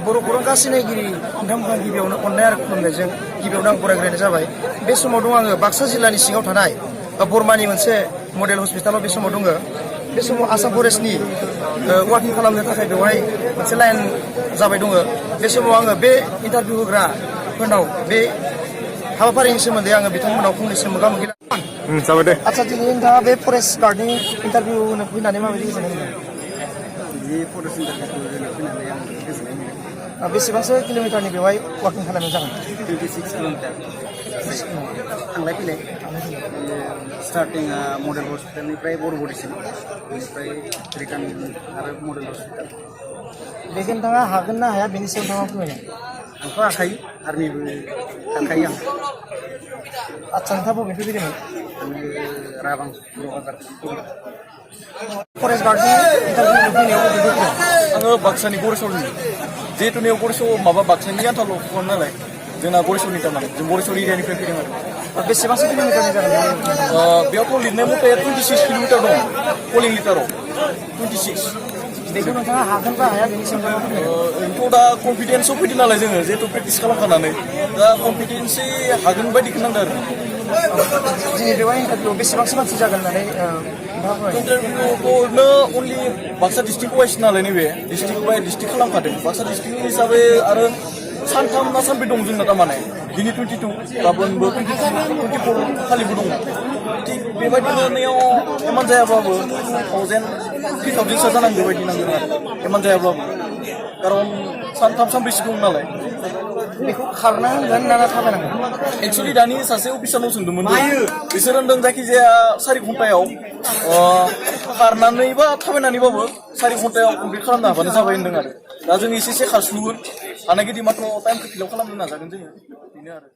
बर' खौरां गासिनायगिरि नोंथांमोनहा गिबियावनो अननाय आरो खुलुमनायजों गिबियावनो आं बरायग्रोनाय जाबाय। बे समाव दं आङो बाक्सा जिल्लानि सिङाव थानाय बरमानि मोनसे मडेल हस्पिटालाव बे समाव दङ। बे समाव आसाम फरेस्टनि वाकिं खालामनो थाखाय बेवहाय मोनसे लाइन जाबाय दङ। बे समाव आङो बे इन्टारभिउ होग्राफोरनाव बे हाबाफारिनि सोमोन्दै आङो बिथांमोनाव फंनैसो मोगा-मोगि जाबाय दे। आচ্ছা दिनै नोंथाङा बे फरेस्ट गार्डनि इन्टारभिउ होनो फैनानै माबायदि गोजोननाय मोनदों? बे फरेस्ट इन्टारभिउखौ होनो फैनानै आं गोजोननाय मोनदों। बेसेबांसो किल'मिटारनि बेवहाय वाकिं खालामनाय जागोन? 26 किल'मिटार थांलाय फैलाय। स्टार्टिंआ मडेल हस्पिटालनिफ्राय बरबरिसिम, बेनिफ्राय रिटार्न आरो मडेल हस्पिटाल। बेखौ नोंथाङा हागोन ना हाया बेनि सायाव नोंथाङा फोरमायनो? आंथ' हाखायो, आर्मिबो थांखायो आं। आচ্ছা नोंथाङा बबेनिफ्राय फैदोंमोन? आङो राबां क'क्राझार। फरेस्ट गार्डनि इन्टारभिउ होनो फैनायाव बबेनिफ्राय फैदों? आङो बाक्सानि गरेस्वरनि। जिहेतु नैयाव गरेस्वर माबा बाक्सानि आन्थाल' फन नालाय जोंना गरेस्वरनि थारमाने जों गरेस्वर एरियानिफ्राय फैदों आरो। बेसेबांसो किल'मिटारनि जागोन? बेयावथ' लिरनाय मथे 26 किल'मिटार दं पलिं लिटाराव 26। बेखौ नोंथाङा हागोन बा हाया बेनि सायाव नोंथाङा फोरमायनो? ओरैनोथ' दा कनफिडेन्सआव फैदों नालाय जोङो जिहेतु प्रेक्टिस खालामखानानै दा कनफिडेन्सै हागोन बायदिखौ नांदों आरो। दिनै बेवहाय इन्टारभिउआव बेसेबांसो मानसि जागोन होननानै नोंथाङा फोरमायनो? इन्टारभिउखौ ओरैनो अनलि बाक्सा डिस्ट्रिक्ट वाइस नालाय नैबे डिस्ट्रिक्ट बाय डिस्ट्रिक्ट खालामखादों। बाक्सा डिस्ट्रिक्ट हिसाबै आरो सानथाम ना सानब्रै दं जोंना थारमाने। दिनै 22, गाबोनबो 24 खालिबो दङ। थिग बेबायदिनो नैयाव इमान जायाब्लाबो 3,000सो जानांगौ बायदि नांगोन आरो इमान जायाब्लाबो, खारन सानथाम सानब्रैसो दं नालाय। बेखौ खारना होगोन ना थाबायनांगोन? एक्सुवेलि दानि सासे अफिसारनाव सोंदोंमोन बिसोर होनदों जायखिजाया 4 घन्टायाव खारनानै बा थाबायनानैबाबो 4 घन्टायाव कमप्लिट खालामनो हाबानो जाबाय होनदों आरो। दा जों एसे खारस्लुगोन हानाय गिदि माथ्र' टाइमखौ फिल आप खालामनो नाजागोन जोङो, बेनो आरो।